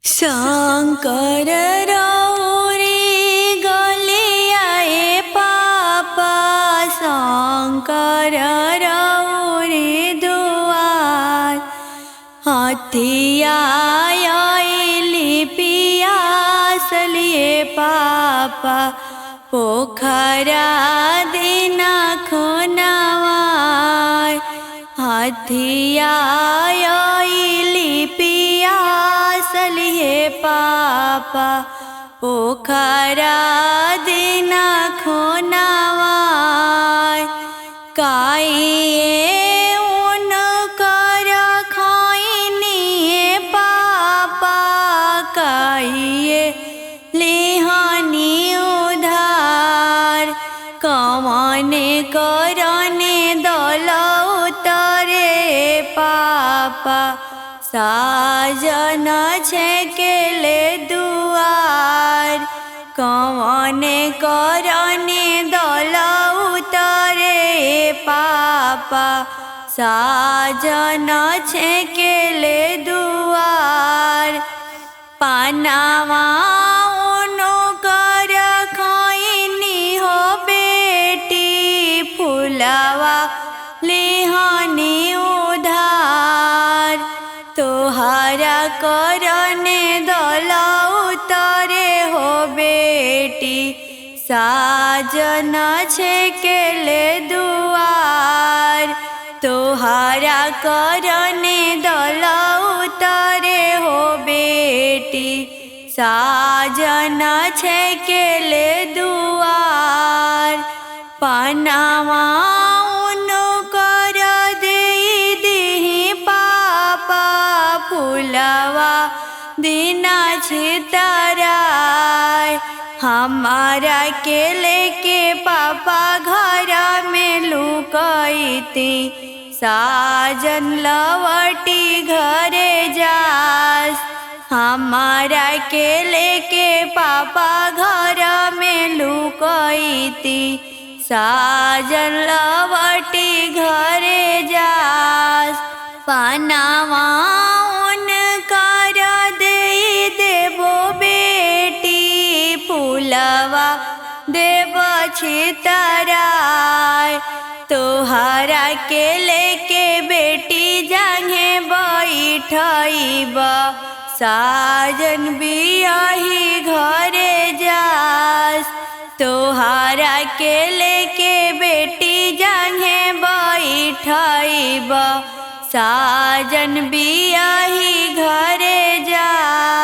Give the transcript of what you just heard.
शंकर रे गले आए पापा, शंकर रे दुआर। हाथिया आइली पियासलिए पापा, पोखरा दिना खुनवाय। हाथिया आइली पियासलिए पापा, पोखरा दिना खुनवाय। काइए उनकर खैनिए पापा, काइए लिहानी उधार। कमने करने दल उतरे पापा, साजन छेकेले दुआर। कमने करने दल उतरे पापा, साजन छेकेले दुआर। पानावा उनकर खैनी हो बेटी, फुलावा लिहानी उधार। तोहारा करने दल उतरे हो बेटी, साजन छेकेले दुआर। तोहारा करने दल उतरे हो बेटी, साजन छेकेले दुआर। पनावा उनकर दे दिही पापा, फुलवा दिना छितराय। हमारा के लेके पापा घर में लुकैती, साजन लवटी घरे जास। हमारा के लेके पापा घर में लुकैती, साजन लवटी घरे जास। पनावा उनकर दे देबो बेटी, फुलवा देब छितराय। तोहरा के लेके बेटी जांघे बैठब, साजन बियाही घरे जास। तोहरा के लेके बेटी जांघे बैठब, साजन बियाही घरे जास।